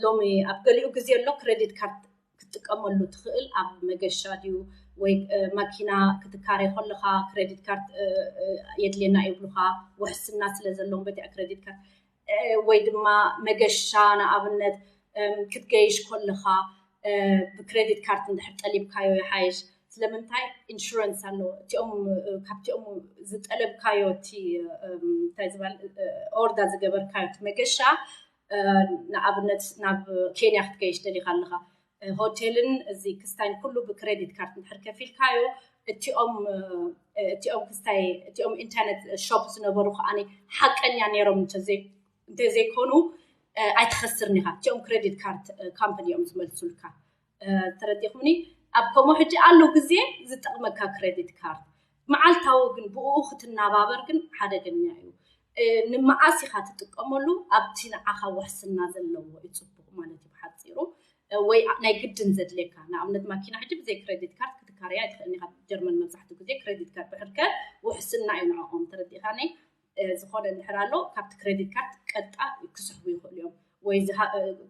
ሎሚ ኣብ ገሊኡ ግዜ ኣሎ፣ ክሬዲት ካርድ ክትጥቀመሉ ትኽእል። ኣብ መገሻ ድዩ ወይ ማኪና ክትካረ ከለኻ ክሬዲት ካርድ የድልየና ይብሉኻ፣ ውሕስና ስለ ዘለዎም በቲ ክሬዲት ካርድ። ወይ ድማ መገሻ ንኣብነት ክትገይሽ ከለኻ ብክሬዲት ካርድ እንድሕር ጠሊብካዮ ይሓይሽ። ስለምንታይ? ኢንሹረንስ ኣለዎ። እቲኦም ካብቲኦም ዝጠለብካዮ እቲ እንታይ ዝበሃል ኦርዳ ዝገበርካዮ እቲ መገሻ፣ ንኣብነት ናብ ኬንያ ክትገይሽ ደሊኻ ኣለኻ፣ ሆቴልን እዚ ክስታይን ኩሉ ብክሬዲት ካርድ እንድሕር ከፊልካዮ፣ እቲኦም እቲኦም ክስታይ እቲኦም ኢንተርነት ሾፕ ዝነበሩ ከዓኒ ሓቀኛ ነይሮም እንተዘይኮኑ ኣይትኸስርን ኢኻ። እቲኦም ክሬዲት ካርድ ካምፓኒ እዮም ዝመልሱልካ። ተረዲኹምኒ? ኣብ ከምኡ ሕጂ ኣሎ ግዜ ዝጠቕመካ ክሬዲት ካርድ፣ መዓልታዊ ግን ብኡ ክትናባበር ግን ሓደገኛ እዩ። ንመዓስ ኢኻ ትጥቀመሉ? ኣብቲ ንዓኻ ውሕስና ዘለዎ እዩ ጽቡቕ ማለት እዩ ብሓጺሩ። ወይ ናይ ግድን ዘድልየካ፣ ንኣብነት ማኪና ሕጂ ብዘይ ክሬዲት ካርድ ክትካረያ ኣይትኽእልን ኢኻ። ጀርመን መብዛሕትኡ ግዜ ክሬዲት ካርድ ብሕርከ ውሕስና እዩ ንዕኦም። ተረዲኻኒ? ዝኾነ እንድሕር ኣሎ ካብቲ ክሬዲት ካርድ ቀጥታ ክስሕቡ ይኽእሉ እዮም። ወይ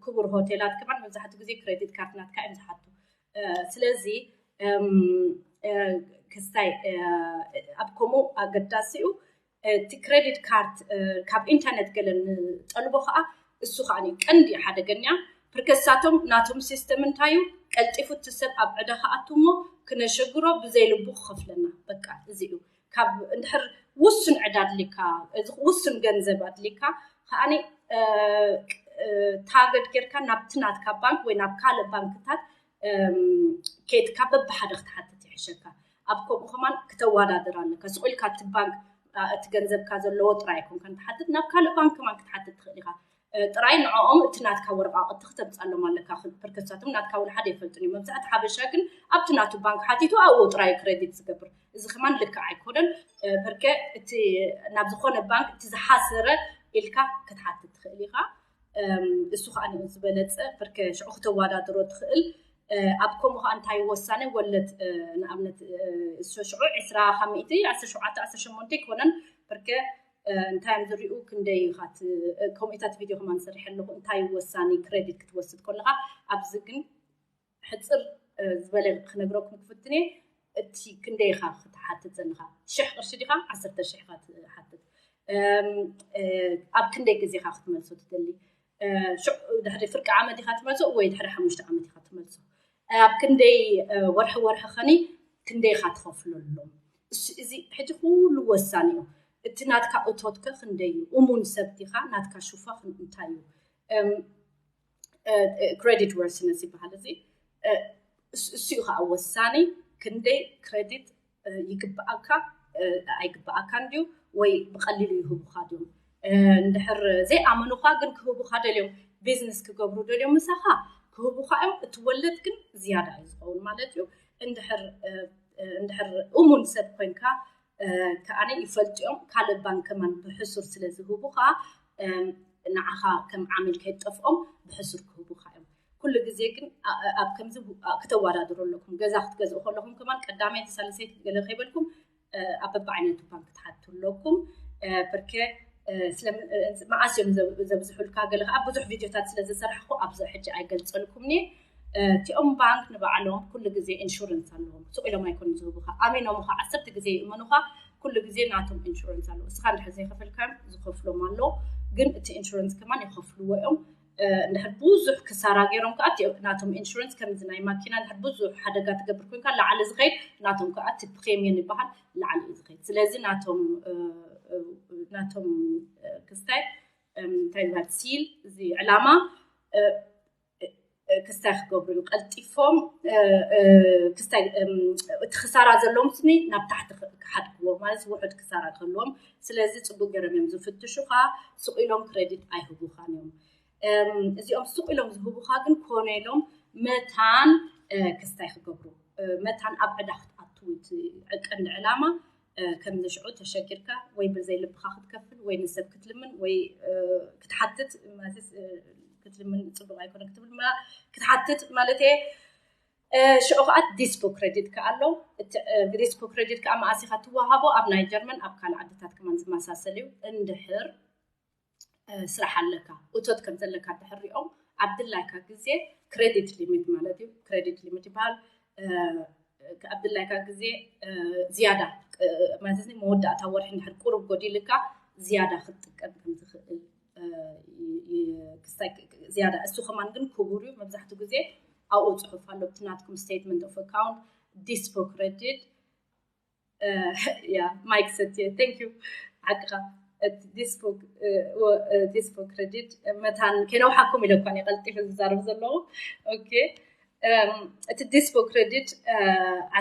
ክቡር ሆቴላት ከማን መብዛሕትኡ ግዜ ክሬዲት ካርድ ናትካ እዮም ዝሓቱ። ስለዚ ክስታይ ኣብ ከምኡ ኣገዳሲ እዩ። እቲ ክሬዲት ካርድ ካብ ኢንተርነት ገለ ንጠልቦ ከዓ እሱ ከዓ ቀንዲ ሓደገኛ። ፕርከሳቶም ናቶም ሲስተም እንታይ እዩ? ቀልጢፉ እቲ ሰብ ኣብ ዕዳ ክኣቱ እሞ ክነሸግሮ ብዘይ ልቡ ክኸፍለና። በቃ እዚ እዩ። ካብ እንድሕር ውሱን ዕዳ ኣድሊካ፣ ውሱን ገንዘብ ኣድሊካ ከዓኒ ታገድ ጌርካ ናብቲ ናትካ ባንክ ወይ ናብ ካልእ ባንክታት ኬድካ በብሓደ ክትሓትት ይሕሸካ። ኣብ ከምኡ ከማን ክተዋዳድር ኣለካ። ስቕ ኢልካ እቲ ባንክ እቲ ገንዘብካ ዘለዎ ጥራይ ኣይኮንካን ትሓትት፣ ናብ ካልእ ባንክ ከማን ክትሓትት ትኽእል ኢኻ። ጥራይ ንዕኦም እቲ ናትካ ወረቃቅቲ ክተምፃሎም ኣለካ። ፕርከሳቶም ናትካ እውን ሓደ ይፈልጡን እዩ። መብዛሕቲ ሓበሻ ግን ኣብቲ ናቱ ባንክ ሓቲቱ ኣብኡ ጥራይ ክሬዲት ዝገብር። እዚ ከማን ልክዕ ኣይኮነን። ፕርከ እቲ ናብ ዝኾነ ባንክ እቲ ዝሓሰረ ኢልካ ክትሓትት ትኽእል ኢኻ። እሱ ከዓ ዝበለፀ ፕርከ ሽዑ ክተዋዳድሮ ትኽእል። ኣብ ከምኡ ከዓ እንታይ ወሳነ ወለድ ንኣብነት ሽዑ ዕስራ ካብ ሚእቲ ዓሰርተ ሸውዓተ ዓሰርተ ሸሞንተ ይኮነን ፕርከ እንታይ እዮም ዝሪኡ ክንደይ ኢኻ ከምኡታት ቪድዮ ከማን ሰሪሐ ኣለኹ እንታይ ወሳኒ ክሬዲት ክትወስድ ከለኻ። ኣብዚ ግን ሕፅር ዝበለ ክነግረኩም ክፍትነ። እቲ ክንደይ ኢኻ ክትሓትት ዘለኻ? ሽሕ ቅርሺ ዲኻ ዓሰርተ ሽሕ ኢኻ ትሓትት? ኣብ ክንደይ ግዜ ኢኻ ክትመልሶ ትደሊ? ድሕሪ ፍርቂ ዓመት ኢኻ ትመልሶ ወይ ድሕሪ ሓሙሽተ ዓመት ኢኻ ትመልሶ? ኣብ ክንደይ ወርሒ ወርሒ ኸኒ ክንደይ ኢኻ ትኸፍለሎም? እዚ ሕጂ ኩሉ ወሳኒ እዩ። እቲ ናትካ እቶትከ ክንደይ እዩ? እሙን ሰብ ዲኻ? ናትካ ሹፋ እንታይ እዩ? ክሬዲት ወርሲነስ ይበሃል። እዚ እሱ እዩ ከዓ ወሳኒ። ክንደይ ክሬዲት ይግብኣካ ኣይግብኣካን ድዩ ወይ ብቐሊሉ ይህቡኻ ድዮም? እንድሕር ዘይኣመኑኻ ግን ክህቡኻ ደልዮም፣ ቢዝነስ ክገብሩ ደልዮም ምሳኻ ክህቡኻ እዮም። እቲ ወለድ ግን ዝያዳ እዩ ዝኸውን ማለት እዩ። እንድሕር እሙን ሰብ ኮይንካ ከኣነ ይፈልጡ እዮም። ካልእ ባንክ ከማን ብሕሱር ስለ ዝህቡኻ ንዓኻ ከም ዓሚል ከይጠፍኦም ብሕሱር ክህቡኻ እዮም። ኩሉ ግዜ ግን ኣብ ከምዚ ክተወዳድሩ ኣለኩም። ገዛ ክትገዝኡ ከለኹም ከማን ቀዳመይቲ ሳልሰይቲ ገለ ከይበልኩም ኣብ በብዓይነቱ ባንክ ክትሓቱ ኣለኩም። ብርከ መዓስ እዮም ዘብዝሑልካ? ገለ ከዓ ብዙሕ ቪድዮታት ስለ ዝሰራሕኩ ኣብዚ ሕጂ ኣይገልፀልኩም እየ። እቲኦም ባንክ ንባዕሎም ኩሉ ግዜ ኢንሹረንስ ኣለዎም። ስቕ ኢሎም ኣይኮኑን ዝህቡኻ። ኣሚኖምኻ ዓሰርተ ግዜ ይእመኑኻ። ኩሉ ግዜ ናቶም ኢንሹረንስ ኣለዎ። እስኻ እንድሕር ዘይከፈልካዮም ዝኸፍሎም ኣሎ። ግን እቲ ኢንሹረንስ ከማን ይኸፍልዎ እዮም። እንድሕር ብዙሕ ክሳራ ገይሮም ከዓ ናቶም ኢንሹረንስ ከምዚ ናይ ማኪና እንድሕር ብዙሕ ሓደጋ ትገብር ኮይንካ ላዕሊ ዝኸይድ ናቶም ከዓ እቲ ፕሬሚየም ይበሃል ላዕሊ እዩ ዝኸይድ። ስለዚ ናቶም ናቶም ክስታይ እንታይ ዝበሃል ሲል እዚ ዕላማ ክስታይ ክገብሩ እዩ ቀልጢፎም ክስታይ እቲ ክሳራ ዘለዎም ስኒ ናብ ታሕቲ ክሓድግዎ ማለት ውሑድ ክሳራ ክህልዎም። ስለዚ ፅቡቅ ገይሮም እዮም ዝፍትሹኻ። ስቕ ኢሎም ክሬዲት ኣይህቡኻን እዮም። እዚኦም ስቕ ኢሎም ዝህቡኻ ግን ኮነ ኢሎም መታን ክስታይ ክገብሩ መታን ኣብ ዕዳ ክትኣትው እቲ ቀንዲ ዕላማ። ከምዚ ሽዑ ተሸጊርካ ወይ ብዘይ ልብኻ ክትከፍል ወይ ንሰብ ክትልምን ወይ ክትሓትት ክትልምን ፅቡቅ ኣይኮነ ክትብል ክትሓትት ማለት እየ። ሽዑ ከዓ ዲስፖ ክሬዲት ከዓ ኣሎ። ዲስፖ ክሬዲት ከዓ መዓስ ኢኻ ትወሃቦ? ኣብ ናይ ጀርመን ኣብ ካልእ ዓድታት ከማን ዝመሳሰል እዩ። እንድሕር ስራሕ ኣለካ እቶት ከም ዘለካ እንድሕር ሪኦም ኣብ ድላይካ ግዜ credit limit ማለት እዩ። Credit limit ይበሃል። ኣብ ድላይካ ግዜ ዝያዳ ማለት መወዳእታ ወርሒ እንድሕር ቁሩብ ጎዲልካ ዝያዳ ክትጥቀም ከም ትኽእል ዝያዳ። እሱ ከማን ግን ክቡር እዩ። መብዛሕትኡ ግዜ ኣብኡ ፅሑፍ ኣሎ። እቲ ናትኩም statement of account dispo credit ያ ማይክ ሰትየ thank you ሓቅኻ። እቲ dispo credit መታን ከይነውሓኩም ኢለ እኳ እየ ቀልጢፈ ዝዛረብ ዘለኹ። ኦኬ እቲ dispo credit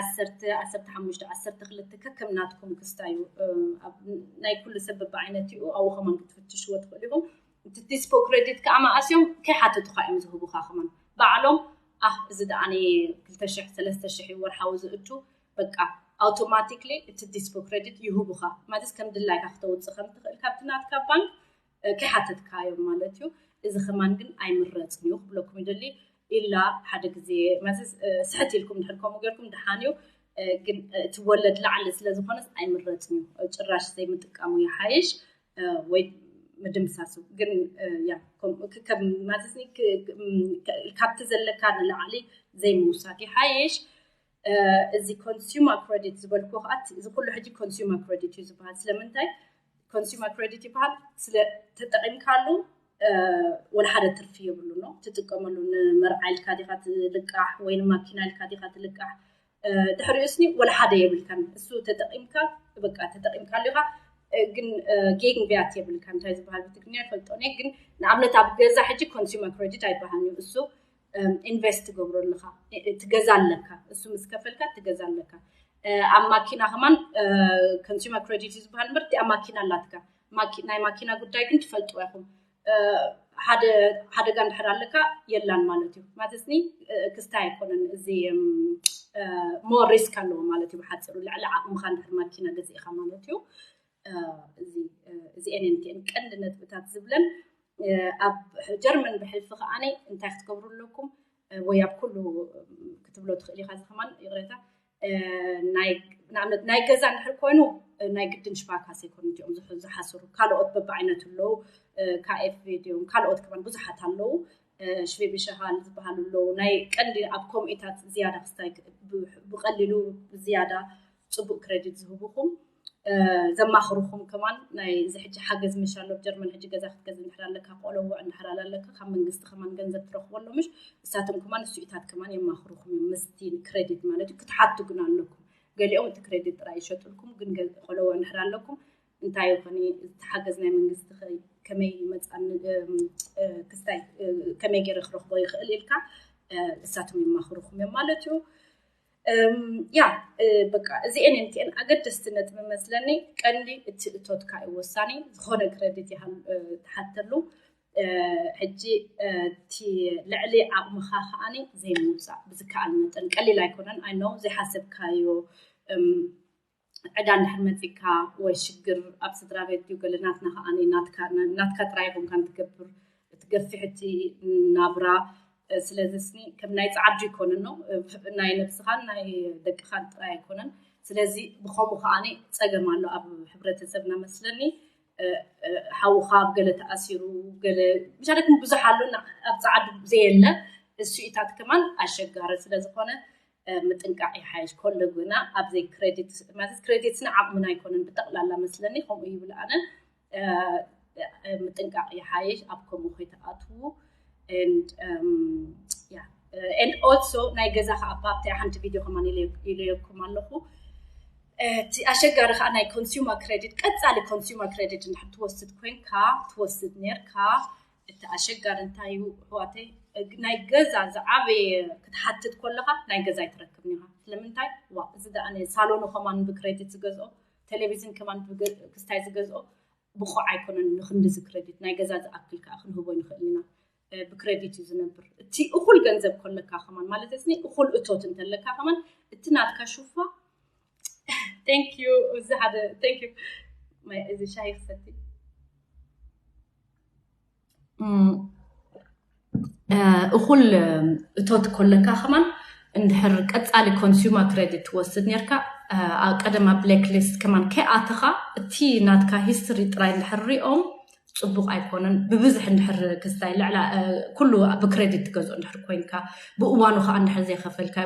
ዓሰርተ ዓሰርተ ሓሙሽተ ዓሰርተ ክልተ ከከም ናትኩም ክስታይ እዩ። ናይ ኩሉ ሰብ በብዓይነት እዩ። ኣብኡ ከማን ክትፍትሽዎ ትኽእሉ ኢኹም። እቲ dispo credit ከዓ መኣስዮም ከይሓተቱኻ እዮም ዝህቡኻ ከማን ባዕሎም። ኣህ እዚ ደኣ ክልተ ሽሕ ሰለስተ ሽሕ ወርሓዊ ዝእቱ በቃ automatically እቲ dispo credit ይህቡኻ። ማለት ከም ድላይካ ክተውፅእ ከም ትኽእል ካብቲ ናትካ ባንክ ከይሓተትካዮም ማለት እዩ። እዚ ከማን ግን ኣይምረፅን እዩ ክብለኩም ይደሊ። ኢላ ሓደ ግዜ ማለት ስሕት ኢልኩም ድሕር ከምኡ ጌርኩም ደሓን እዩ። ግን እቲ ወለድ ላዕሊ ስለ ዝኾነስ ኣይምረፅን እዩ። ጭራሽ ዘይምጥቃሙ ይሓይሽ ወይ ምድምሳሱ። ግን ያ ማለት ካብቲ ዘለካ ንላዕሊ ዘይምውሳድ ይሓይሽ። እዚ consumer credit ዝበልኩ ከዓ እዚ ኩሉ ሕጂ consumer credit እዩ ዝበሃል። ስለምንታይ consumer credit ይበሃል? ስለ ተጠቒምካሉ ወላ ሓደ ትርፊ የብሉ ነው ትጥቀመሉ። ንመርዓ ኢልካ ዲኻ ትልቃሕ ወይ ንማኪና ኢልካ ዲኻ ትልቃሕ? ድሕሪኡ ስኒ ወላ ሓደ የብልካን። እሱ ተጠቒምካ በቃ ተጠቒምካሉ ኢኻ። ግን ጌግንቪያት የብልካ እንታይ ዝበሃል ብትግርኛ ይፈልጦ እኔ። ግን ንኣብነት ኣብ ገዛ ሕጂ consumer credit ኣይበሃልን እዩ። እሱ ኢንቨስት ትገብሮ ኣለካ። እቲ ገዛ ኣለካ፣ እሱ ምስ ከፈልካ እቲ ገዛ ኣለካ። ኣብ ማኪና ከማን consumer credit እዩ ዝበሃል እምበር እቲ ኣብ ማኪና ኣላትካ። ናይ ማኪና ጉዳይ ግን ትፈልጥዋ ኢኹም። ሓደ ሓደጋ እንድሕር ኣለካ የላን ማለት እዩ። ማለት ኒ ክስታይ ኣይኮነን። እዚ more risk ኣለዎ ማለት እዩ። ብሓፂሩ ልዕሊ ዓቕምኻ እንድሕር ማኪና ገዚእኻ ማለት እዩ። እዚ እዚኤን እቲኤን ቀንዲ ነጥብታት ዝብለን። ኣብ ጀርመን ብሕልፊ ከዓኒ እንታይ ክትገብሩ ኣለኩም ወይ ኣብ ኩሉ ክትብሎ ትኽእል ኢኻ። እዚ ከማን ይቕሬታ ንኣብነት ናይ ገዛ እንድሕር ኮይኑ ናይ ግድን ሽባካ ሰይኮን እቲኦም ዝሓስሩ ካልኦት በብዓይነቱ ኣለዉ። ካኤፍ ዲዮም ካልኦት ከማን ብዙሓት ኣለዉ። ሽቤቢ ሸሃል ዝበሃሉ ኣለዉ። ናይ ቀንዲ ኣብ ኮምኢታት ዝያዳ ክስታይ ብቐሊሉ ዝያዳ ፅቡቅ ክሬዲት ዝህቡኹም ዘማኽሩኹም ከማን ናይ እዚ ሕጂ ሓገዝ ምሽ ኣሎ። ጀርመን ሕጂ ገዛ ክትገዝ እንድሕር ኣለካ ቆለዎ እንድሕር ኣለካ ካብ መንግስቲ ከማን ገንዘብ ትረኽቦ ኣሎ ምሽ እሳቶም ከማን እሱኢታት ከማን የማኽሩኹም እዮም። ምስቲ ክሬዲት ማለት እዩ ክትሓቱ ግን ኣለኩም። ገሊኦም እቲ ክሬዲት ጥራይ ይሸጡልኩም ግን ቆለዎ እንድሕር ኣለኩም እንታይ ይኾን እቲ ሓገዝ ናይ መንግስቲ ከመይ ይመፃኒ ክስታይ ከመይ ገይረ ክረኽቦ ይኽእል ኢልካ እሳቶም የማኽሩኹም እዮም ማለት እዩ። ያ በቃ እዚኤን እምቲኤን ኣገደስቲ ነጥቢ መስለኒ። ቀንዲ እቲ እቶትካ እዩ ወሳኒ። ዝኾነ ክረዲት ይሃል ትሓተሉ ሕጂ እቲ ልዕሊ ዓቕምኻ ከዓኒ ዘይምውፃእ ብዝከኣል መጠን ቀሊል ኣይኮነን። ኣይ ኖ ዘይሓሰብካዮ ዕዳ እንድሕር መፂካ ወይ ሽግር ኣብ ስድራ ቤት ድዩ ገለ ናትና ከዓኒ ናትካ ጥራይ ይኮንካን ትገብር እቲ ገፊሕ እቲ ናብራ ስለዚ ስኒ ከም ናይ ፃዓዱ ይኮነን ነው ናይ ነብስኻን ናይ ደቅኻን ጥራይ ኣይኮነን። ስለዚ ብኸምኡ ከዓኒ ፀገም ኣሎ ኣብ ሕብረተሰብና መስለኒ። ሓውኻ ኣብ ገለ ተኣሲሩ ገለ ብሻለኩም ብዙሕ ኣሎ ኣብ ፃዓዱ ዘየለ እሱኢታት ከማን ኣሸጋሪ ስለዝኾነ ምጥንቃቕ ይሓይሽ። ከሎ ግና ኣብዘይ ክሬዲት ማለት ክሬዲትና ዓቕምና ኣይኮነን ብጠቕላላ መስለኒ ከምኡ ይብል ኣነ። ምጥንቃቕ ይሓይሽ ኣብ ከምኡ ከይተኣትዉ። And also ናይ ገዛ ከዓ ኣብታ ሓንቲ ቪድዮ ከማን ኢለየኩም ኣለኹ። እቲ ኣሸጋሪ ከዓ ናይ ኮንሱመር ክሬዲት ቀፃሊ ኮንሱመር ክሬዲት እንድሕር ትወስድ ኮይንካ ትወስድ ነርካ እቲ ኣሸጋሪ እንታይ እዩ ኣሕዋተይ ናይ ገዛ ዝዓበየ ክትሓትት ከለኻ ናይ ገዛ ኣይትረክብን ኢኻ። ስለምንታይ ዋ እዚ ደኣ ሳሎኑ ከማን ብክሬዲት ዝገዝኦ ቴሌቪዝን ከማን ክስታይ ዝገዝኦ ብቑዕ ኣይኮነን። ንክንድዚ ክሬዲት ናይ ገዛ ዝኣክል ከዓ ክንህቦ ንኽእል ኢና። ብክሬዲት እዩ ዝነብር። እቲ እኹል ገንዘብ ከለካ ከማን ማለት እዚ እኹል እቶት እንተለካ ከማን እቲ ናትካ ሹፋ thank you እዚ ሓደ thank you እዚ ሻሂ ክሰቲ እኹል እቶት ከለካ ከማን እንድሕር ቀፃሊ ኮንሱመር ክሬዲት ትወስድ ነርካ ቀደም ኣብ ብላክ ሊስት ከማን ከይኣተኻ እቲ ናትካ ሂስትሪ ጥራይ እንድሕር ሪኦም ፅቡቕ ኣይኮነን። ብብዝሕ እንድሕር ክስታይ ልዕላ ኩሉ ብክሬዲት ትገዝኦ እንድሕር ኮይንካ፣ ብእዋኑ ከዓ እንድሕር ዘይከፈልካ፣